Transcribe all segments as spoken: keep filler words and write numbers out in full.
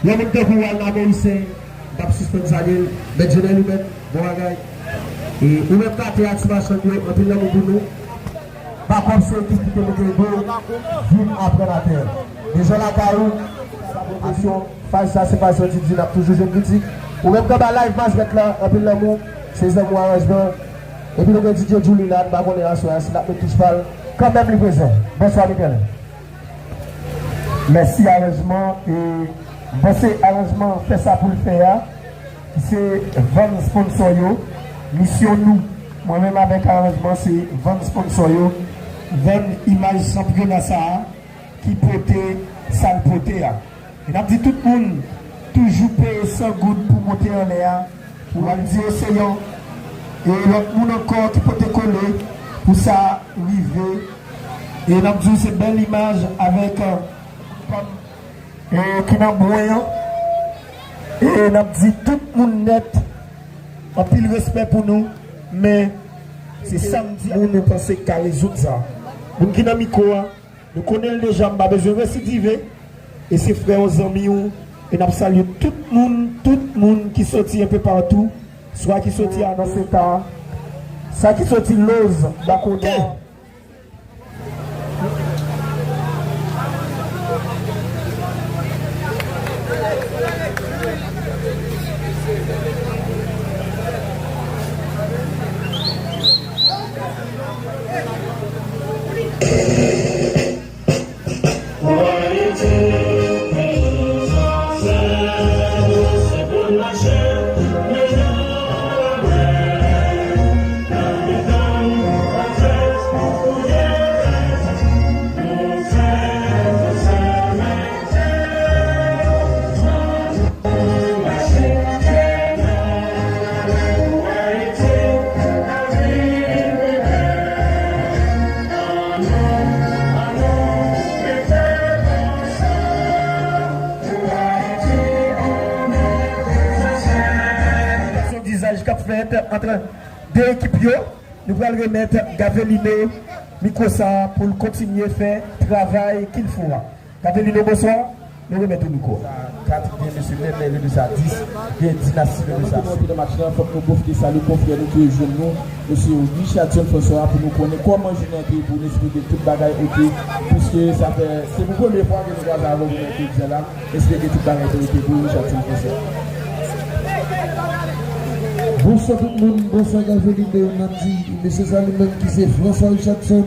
Yon moun tankou Walna Morisset, m p ap sispann salye l. Mèt Jenèl, ou menm, bon bagay. E ou menm, Katea, ti machann yo, anpil lanmou pou nou. Bakòp se ekip ki te mete do, vin aprann atè. Dejan lakay ou, sa pwomosyon, faz sa se faz yo di di n ap toujou jwenn kritik. Ou menm k anba live Mazmèt la, anpil lanmou, se zanmi w aranjman. Epi nou gen D J Julie la, m pa konnen aswè a si l ap met touch pa l. Kanmenm li prezan. Bonswa Michel. Mèsi aranjman e m panse aranjman fè sa pou l fè a, se vann sponsò yo. Misyon nou, mwen menm avèk aranjman, se vann sponsò yo, vann imaj chanpyona sa a ki pote sa l pote a. E n ap di tout moun toujou peye san goud pou monte anlè a, pou al di oseyan e lòt moun ankò ki pote kole pou sa rive. E n ap di w se bèl imaj avèk, e, ki nan bwen an. E n ap di tout moun nèt, anpil respè pou nou, men se sa m di moun nou panse k ka rezoud sa. Moun ki nan mikwo a, nou konnen l deja, m pa bezwen residive. E se frè w, zanmi w, e n ap salye tout moun, tout moun ki soti enpe patou, swa ki soti a nan Senta, sa ki soti Loz, Bakonè. Sondaj k ap fèt ant de ekip yo. Nou pral remèt Gavelino mikwo sa a pou l kontinye fè travay qu'il faut a. Gavelino, bonswa. Nou remèt ou mikwo a. Kat, gen mesye Nènè, le de sa dis, gen Dinasti, le de sa sèt. Anvan nou antre nan match la, fòk nou pwofite salye konfrè nou ki rejwenn nou, mesye Richardson François, pou nou konnen kòman jounen an te ye pou nou eksplike tout bagay, oke, piske sa fè, se pou premye fwa ke nou kwaze avè w jounen jodi a la. Eksplike tout bagay te rete pou Richardson François. Bonswa tout moun, bonswa Gavelino, n ap di, mesye sa li menm ki se François Richardson,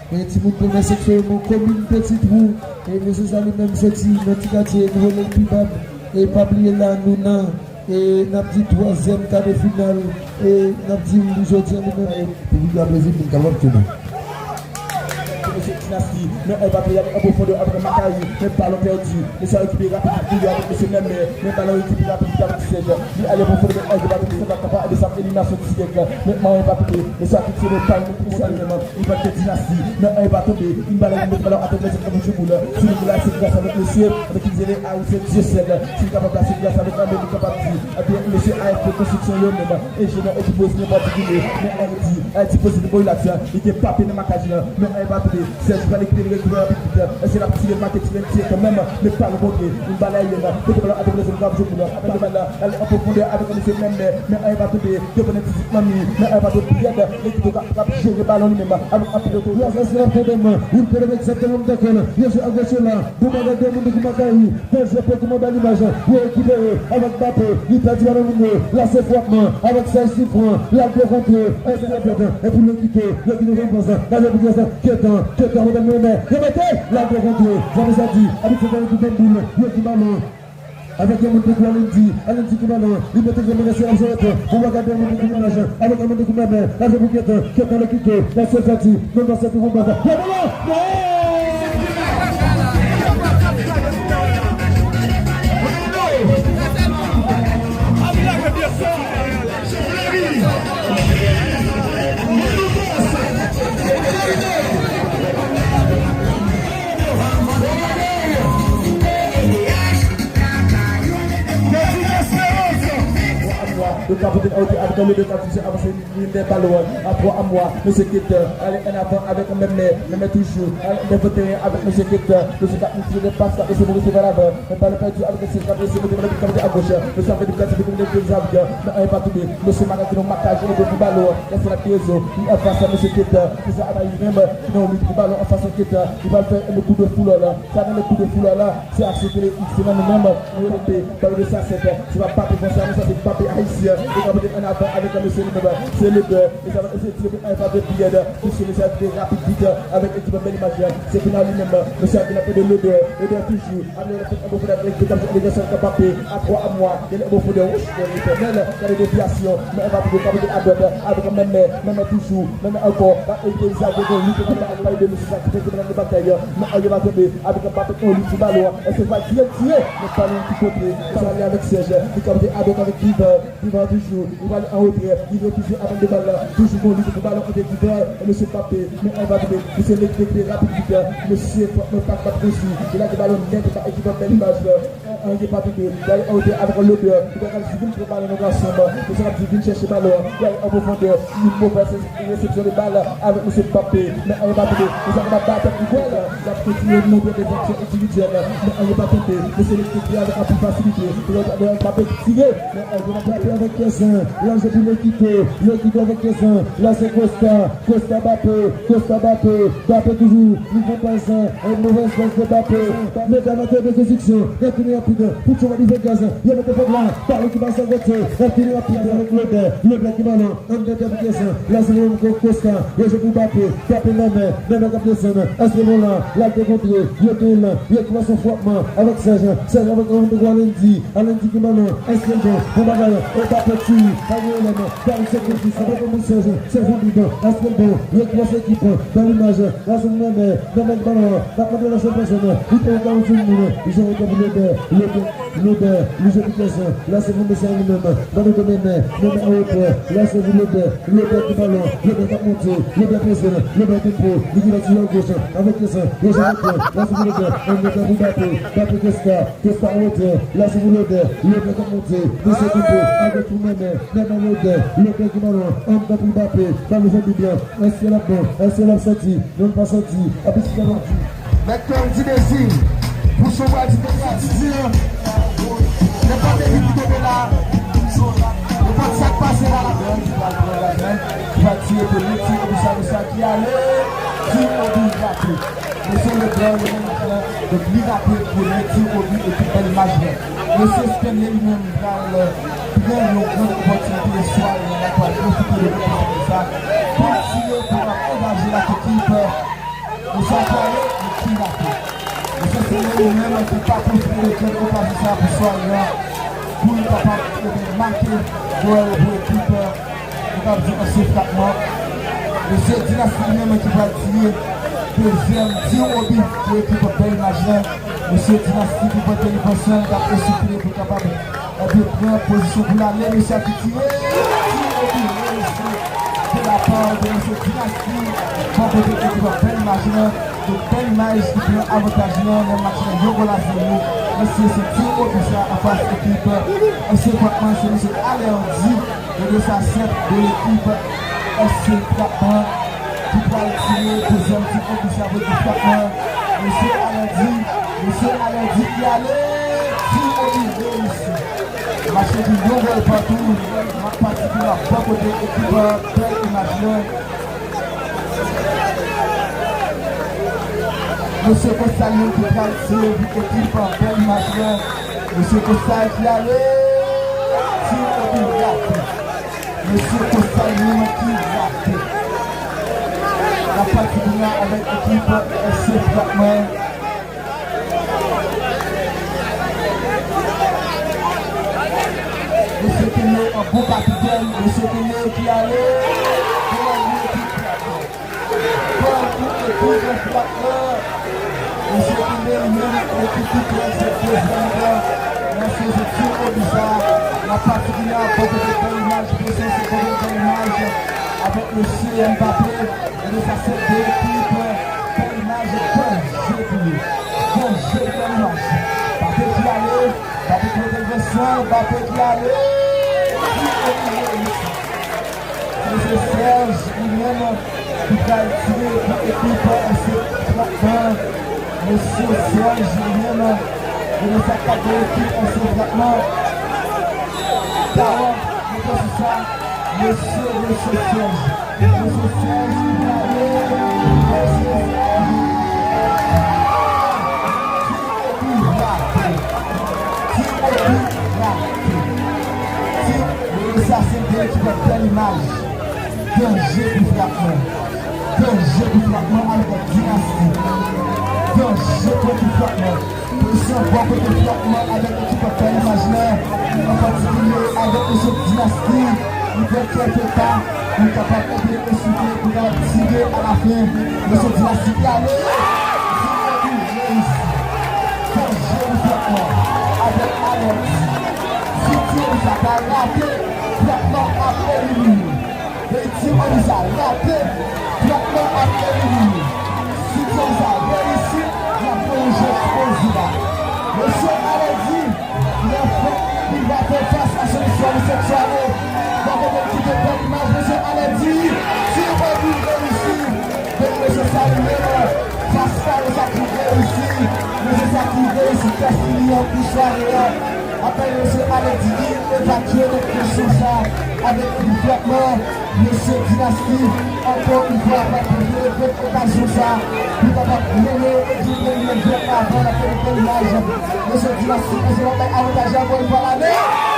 e timoun premyè seksyon nan komin Ti Twou, e mesye sa li menm soti nan ti katye nou rele Pi Bab, e pa bliye la nou nan E n ap di twazyèm kade final. E n ap di w jodi a li menm. Piblik la plezi, moun k ap ap tande. Mesye Dinasti, men Mbappé y ale an pwofondè avèk Makayi, men balon pèdi. Mesye a rekipere rapid, li avèk mesye Nènè, men balon rekipere rapid, li avèk Sèt. Li ale an pwofondè, men Mbappé ki fè pa kapa, e de sa eliminasyon dirèk. Men Mbappé, mesye a ki tire pal, men pou kontan li menm. Li bat Dinasti, men anyen pa tonbe. Yon balon, yon balon atè, men se kòm Djouboul. Sou Djouboul la, se gras avèk mesye, avèk ki rele Arisèt Dyosèl. Si l kapab la, se gras avèk anyen, li kapab di. Ebyen, mesye A F P Konstriksyon yo menm, enjenyè ekip Wesner Patikile, men Ayiti, Ayiti poze de boy la, li gen Mbappé nan makaj la, men anyen pa tonbe. Sèt, li pral rekipere, rekipere rapid vit. Èske l ap tire, make tire, tire kanmenm, men pa rankontre. Yon bal aryèn, kote balon atè, men se kòm Djouboul. Avèk de bal la, al an pwofondè avèk mesye Nènè, men anyen pa tonbe. Devan nèt fizik Manmi, men anyen pa tonbe. Pièd, ekip yo k ap, k ap jere balon li menm, avèk anpil otorite. Gras a se ap tonbe, men, yon pwoblèm egzakteman m dakò. Yo jwe ak gòch la. Bon bagay, de moun ki Makayi. Fè jwe pou kouman bèl imaj. Yo rekipere avèk Mbappé. Li pèdi balon moun yo. La se frapman avèk Serge Sifran. La de kontre. Èske l ap fèt? Epi Lokito. Lokito jwenn pas. Gade pou Kyètan. Kyètan, mwen te mennen. Yo mete. La de kontre. Zami sa di. Abit se gade pou Bamboul. Yo ki balon. Avèk yon moun tankou Alendi, Alendi ki balon, li mete grenn nan sou Absent. Bon bagay, yon moun tankou Menaj, avèk yon moun tankou Mèmè, la jwe pou Kètan, Kètan le kike, la sèl sòti, non, non, sèl pou Baba. Bon, bon, bon! Yo ka pote an rete avèk lodè k ap vin avanse limen balon an. A twa a mwa, mesye Kit ale ann avan avèk menm men, menm men toujou. Ale andevan teren avèk mesye Kit. Mesye k ap tire de pas la, mesye Maurice Valavre. Men balon pèdi avèk mesye k ap eseye mete balon k ap mete agoch. Mesye ap fè de plas pou mete Xavier. Men anyen pa tonbe. Mesye Maga ki nan makaj, li pou balon an. Lè se la ki rezo. Li anfas mesye Kit. Se sa ap rive menm. Ki nan lit pou balon anfas Kit. Li pral fè le kou de foulè la. Sa nan le kou de foulè la. Se aksyon ki li, se nan nou menm. Mbappe, ballon de sa sèt, se pa Mbappe fransè, men sa se Mbappe ayisyen. Li ka pote ann avan avèk mesye li menm, se Lodè. E sa va eseye tire pou Eva de Pied. Touche mesye a ki te rapid vit avèk ekip Bèl Imaj la. Se Pina li menm, mesye a ki nan de Lodè. Lodè toujou. Apre, li fè an bon fè avèk ekip Mbappe. A twa a mwa, li an bon fè de wouch, de Letènèl. Gade devyasyon, men Eva toujou ka pote adwat avèk menm men, menm men toujou, menm men ankò. Pa evite Xavier gen lit, pa pale de mesye sa ki fè ke nan batay. Men Eva tonbe avèk Mbappe an lit sou balon. Èske va tire, tire? Men pa nan ki kote. Sa ale avèk Serge. Li kapte adwat avèk Divan. Divan toujou. Li pral an retrè. Li refize avan de bal la. Toujou gon lit pou balon ante Divan e mesye Mbappe. Men Mbappe. Mesye Mbappe rapid vit. Mesye Mbappe pa t konsi. Li lage balon nèt pa ekip Bèl Imaj la. Anyen pa tonbe. Li ale an retrè avèk Lodè. Li pral vin pran balon nan gason. Mesye ap di vin chèche balon. Li ale an pwofondè. Yon movèz resepsyon de bal avèk mesye Mbappe. Men anyen pa tonbe. Mesye Mbappe bat tèt li gòl. L ap kontinye montre de aksyon endividyèl. Men anyen pa tonbe. Mesye li kontre avèk anpil fasilite. Mbappe tire. Men anyen pa tonbe. Mbappe avèk Kezan. Lanje pou Lekito. Lekito avèk Kezan. La se Costa. Costa Mbappe. Costa Mbappe. Mbappe toujou. Li fè pas. Yon movèz pas de Mbappe. Men Mbappe de konstriksyon. L ap tounen rapid. Pou tchouva li fè gaz. Yo mete fòk la. Balon ki pase an kote. L ap tounen rapid avèk Lodè. Lodè ki balon. Anndan tèt Kezan. Lase pou Costa. Yo jwe pou Mbappe. Mbappe nan men. Nan men k ap desann. Èske bon la? L ap dekontre. Yo tounen. Yo ki pase frapman. Avèk Serge. Serge avèk Rodrigo Alendi. Alendi ki balon. Èske l bon? Bon bagay. Mbappe tire. Pa gen lòm. Gary Saint-Exupéry. Serge. Serge an bidon. Èske l bon? Yo ki pase ekip. Bèl imaj. Lase pou Nènè. Nènè ki balon. L ap mande lòt pèsòn. Li te yon kalon sou moun. Li jwe pou Lodè. Lodè. Lodè, li jwe pou Kezan. Lase pou mesye li menm. Ballon pou Nènè. Nènè an retwè. Lase pou Lodè. Lodè ki balon. Lodè k ap monte. Lodè peze. Lodè tempo. Li ki pati an goch. Avèk Kezan. Kezan an retwè. Lase pou Lodè. An retwè pou Mbappe. Mbappe Costa. Costa an retwè. Lase pou Lodè. Lodè k ap monte. Mesye tempo. Agoch pou Nènè. Nènè Lodè. Lodè ki balon. Anndan pou Mbappe. Ballon fè doub lan. Èske l ap bon? Èske l ap sòti? Non, l pa sòti. Apre ti kanal. Mèt Kèl di Dezi, bouch ou pral di Dezi di an. Nenpòt ekip ki tonbe la, nenpòt sa k pase la. Ki pral tire pou li, tire pou sa, pou sa ki ale. Ti Obi rape. Mesye Leblanc, li menm, donk, li rape pou li, ti Obi ekip Bèl Imaj la. Mesye Stanley li menm pral pran yon gran opòtinite swa li la pral pwofite de opòtinite sa pou l tire pou l ap angaje lòt ekip. Mesye a pale, men ki rape. Mesye Stanley li menm ki pa pwofite de gran okazyon sa pou swa li la pou l kapab ebyen make gòl pou ekip. Nou ka di ansyen frapman. Mesye Dinasty li menm ki pral tire dezyèm tir obi pou ekip Bèl Imaj la. Mesye Dinasty ki pote li pansan, li t ap eseye pou l kapab, ebyen, pran pozisyon pou l ale. Mesye a ki tire, tir obi reyisi de la part de mesye Dinasty bò kote ekip Bèl Imaj la. Donk, Bèl Imaj ki pran avantaj lan nan match lan, yon gòl a zewo. Mesye, se tir obi sa anfas ekip. Ansyen frapman, se mesye Alerdi. Ebyen sa sèt de lekip S C Frapman ki pral tire dezyèm ti obi sa pou ekip Frapman. Mesye Alerdi, mesye Alerdi ki ale, ti obi reyisi. Mache di yon gòl patou, m ap pati pou la bò kote ekip Bèl Imaj lan. Mesye Costa li menm ki pral tire pou ekip Bèl Imaj lan. Mesye Costa ki ale, ti obi rate. Mesye Costa li menm ki rate. L ap pati kounye a avèk ekip S C Frapman. Mesye Kene an bon kapitèn, mesye Kene ki ale. Gòl pou ekip Frapman. Gòl pou ekip Frapman. Mesye Kene li menm ekip ki pran se dezyèm tan. Nan sezi tir obi sa, nan patikilye bò kote Bèl Imaj, presyon se bò kote Bèl Imaj avèk mesye Mbappe. Ebyen sa se de ekip Bèl Imaj, bon je pou yo. Bon je pou Bèl Imaj. Mbappe ki ale, Mbappe ki mete l nan san, Mbappe ki ale. Mesye Serge li menm ki pral tire pou ekip Anse Flatman. Mesye Serge li menm, li nan sa k ap nan ekip Anse Flatman. Dawan, mesye sou sa, mesye, mesye Serge. Mesye Serge ki prale, mesye Serge. Ti epi rate. Ti epi rate. Ti, mesye sa se de ekip bèl imaj. Danje pou Flatman. Danje pou Flatman avèk Dinasti. Danje pou ekip Flatman. Polisye an bò kote Flatman avèk ekip Bèl Imaj la, an patikilye avèk mesye Dinasti, li pran kèk eta, li kapab enplike sou li pou kapab tire alafen. Mesye Dinasti ki ale, tire pou reyisi. Danje pou Flatman avèk Alex. Si tire sa pa rate, Flatman ap elimine. Ti Anisa rate, Flatman ap elimine. Si Ti Anisa reyisi, l ap pran yon jwèt poze la. Mesye Alèdi, nan fwèt, li va fè fas a solisyon li sèt swa. Bò kote l kite Bèl Imaj, mesye Alèdi, ti epi reyisi. Donk, mesye sa li menm, fas kare sa ki reyisi. Mesye sa ki reyisi tès li an pou sware an. Apre mesye Alèdi evakye nan kesyon sa avèk ekip Flatman, mesye Dinasti, ankò yon fwa, pral pwofite de okazyon sa pou kapab mennen ekip Bèl Imaj avan l ap fè Bèl Imaj. Mesye Dinasti, mesye w ap bay avantaj la, ankò yon fwa, la, men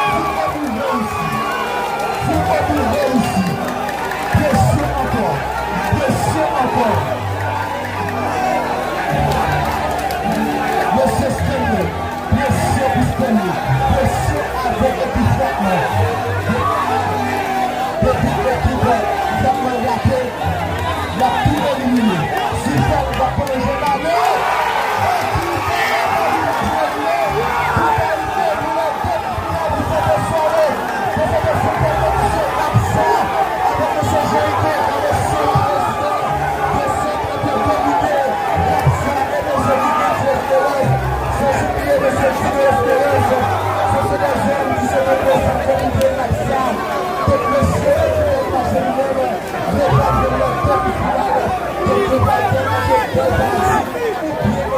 si w ap rive isi, si w ap rive isi, presyon ankò, presyon ankò. Mesye Stanley. Presyon pou Stanley. Presyon avèk ekip Flatman. Depi ekip Flatman rate, l ap tou elimine. Si l fè l, l ap pran jwèt la, men ekip Flatman elimine. Pou elimine pou lè demi final pou fete sware. Pou fete fete mesye Rapsa avèk mesye Jeriko, avèk mesye Prezidan. Mesye ki te domine Rapsa e mesye ki gen Esperans. San oubliye mesye Tino Esperans. Se, se de zòm ki se reprezante pou Bèl Imaj sa. Donk, mesye, ekip Bèl Imaj se li menm. Yo pral jwe nan demi final. Donk, yo pral fè match bèl fanatik.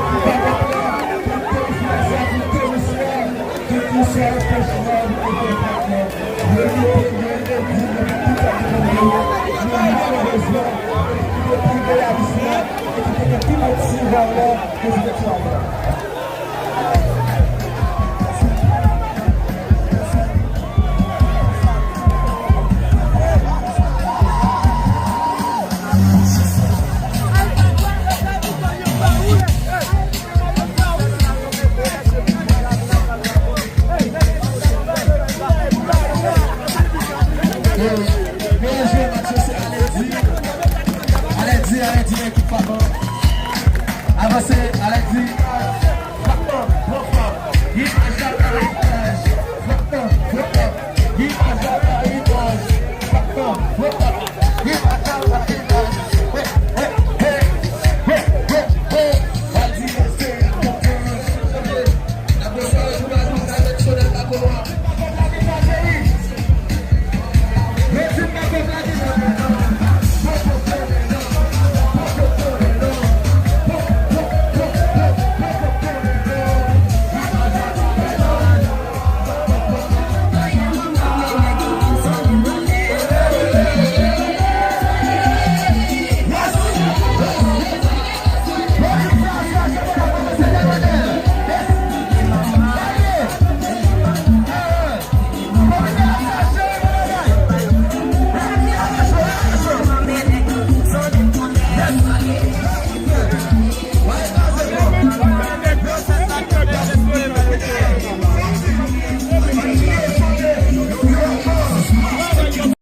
Oubyen ekip Flatman pou demi final sa pou demi final. Kèlkeswa fè chwa pou ekip Flatman. Yo kite gen epi yo tout sa ki konn gen yo. Men malerezman, ekip ki te pi reyalis la, ekip ki te pi bon ti rival la, men se te ti rival la. Meyè jwè match yo se Alèdi. Alèdi, Alèdi, ekip Flatman. Avanse, Alèdi. Flatman, bon fwa. Imaj la, Alèdi.